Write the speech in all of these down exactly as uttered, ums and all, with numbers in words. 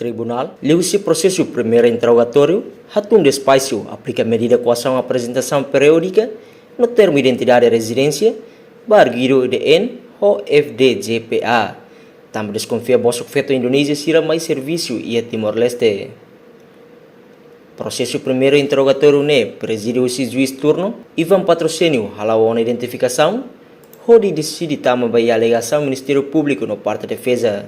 Tribunál, liuhusi prosesu primeira interrogatóriu, hatun despaxu aplika medida koasaun aprezentasaun periódika no termu identidade rezidénsia ba arguidu D N ho F D J P A, tanba deskonfia bosok-feto Indonézia sira mai servisu iha Timor-Leste. Prosesu primeira interrogatóriu ne'e prezide husi juís turnu Ivan Patrocínio hala'o ona identifikasaun, hodi deside tama ba iha alegasaun Ministériu Públiku no parte defeza.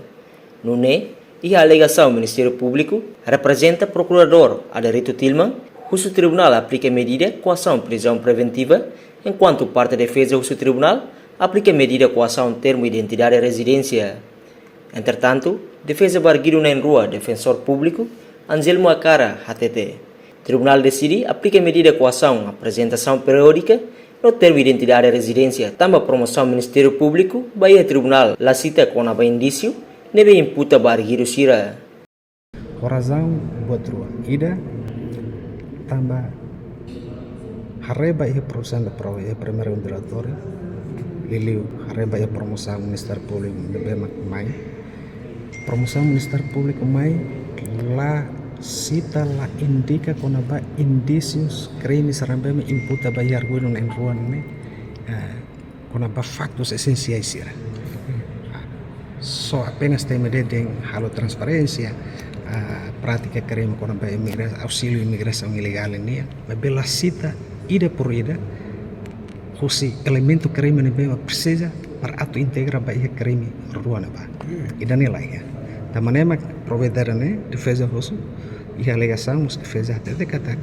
Nune'e, iha alegasaun Ministériu Públiku, reprezenta prokuradór Aderito Tilman husu tribunál aplika medida koasaun prizaun preventiva, enkuantu parte defeza husu tribunál aplika medida koasaun termu identidade rezidénsia. Entretantu, defeza ba arguidu na'in rua, defensór públiku Anselmo Akara hatete, tribunál deside aplika medida koasaun aprezentasaun periódika no termu identidade rezidénsia, tanba promosaun Ministériu Públiku ba iha tribunál la sita kona-ba indísiu ne'ebé imputa ba arguidu sira. Ho razaun buat rua. Ida, tanba haree ba iha produsaun da prova iha primeira interrogatóriu, liuliu haree ba iha promosaun Ministériu Públiku ne'ebé mak mai. Promosaun Ministériu Públiku mai la sita, la indika kona-ba indísius krime sira ne'ebé mak imputa ba iha arguidu na'in rua ne'e, eh, kona-ba faktus esensiais sira. Só apenas temi de'it dehan halo transparénsia, ah, prátika krime kona-ba imigra-, auzíliu imigrasaun ilegál nian, maibé la sita ida por ida husi elementu krime ne'ebé mak presiza para atu integra ba iha krime rua ne'ebá. Ida-ne'e la iha. Tanba ne'e mak prova ida-ne'e defeza husu, iha alegasaun mós defeza hatete katak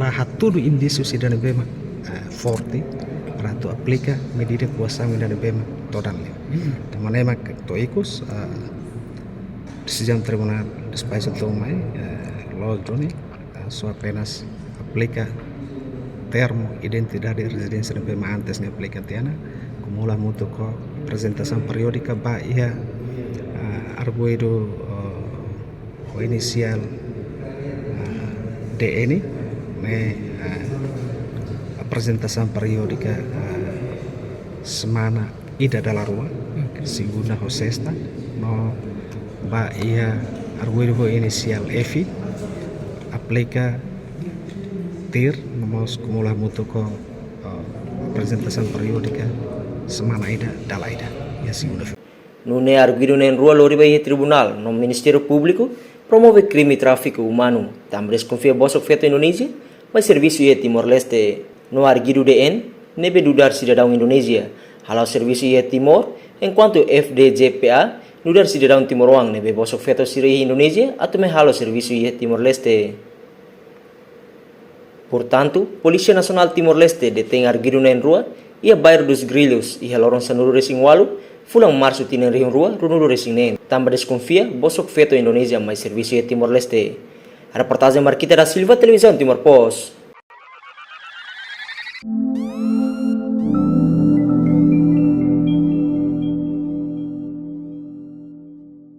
la hatudu indísiu sira ne'ebé mak, eh, forte para atu aplika medida koasaun ida ne'ebé mak todan ne'e. Tanba ne'e mak to'o ikus, eh, desizaun tribunál despaxu tun mai, eh, loos duni, eh, só apenas aplika termu identidade rezidénsia ne'ebé mak antes ne'e aplika tiha ona, kumula hamutuk ho aprezentasaun periódika ba iha, eh, arguidu, eh, ho inisiál, eh, D N, ne'e, eh, aprezentasaun periódika, eh, semana ida dala rua, segunda ho sesta, no ba iha arguidu ho inisiál F, aplika tuir, no mós kumula hamutuk ho, eh, aprezentasaun periódika semana ida dala ida, iha segunda-feira. Nune'e arguidu na'in rua lori ba iha tribunál, no Ministériu Públiku promove krime tráfiku umanu, tanba deskonfia bosok-feto Indonézia mai servisu iha Timor-Leste. No arguidu D N, ne'ebé nu'udar sidadaun Indonézia, hala'o servisu iha Timor, enkuantu F D J P A nu'udar sidadaun timoroan ne'ebé bosok-feto sira iha Indonézia atu mai halo servisu iha Timor-Leste. Portantu, Polísia Nasionál Timor-Leste detein arguidu na'in rua iha Bairro dos Grillos, iha loron sanulu-resin-ualu, fulan Marsu tinan rihun rua ruanulu-resin-neen, tanba deskonfia bosok-feto Indonézia mai servisu iha Timor-Leste. Reportajen Marquita da Silva, Televizaun Timor Post.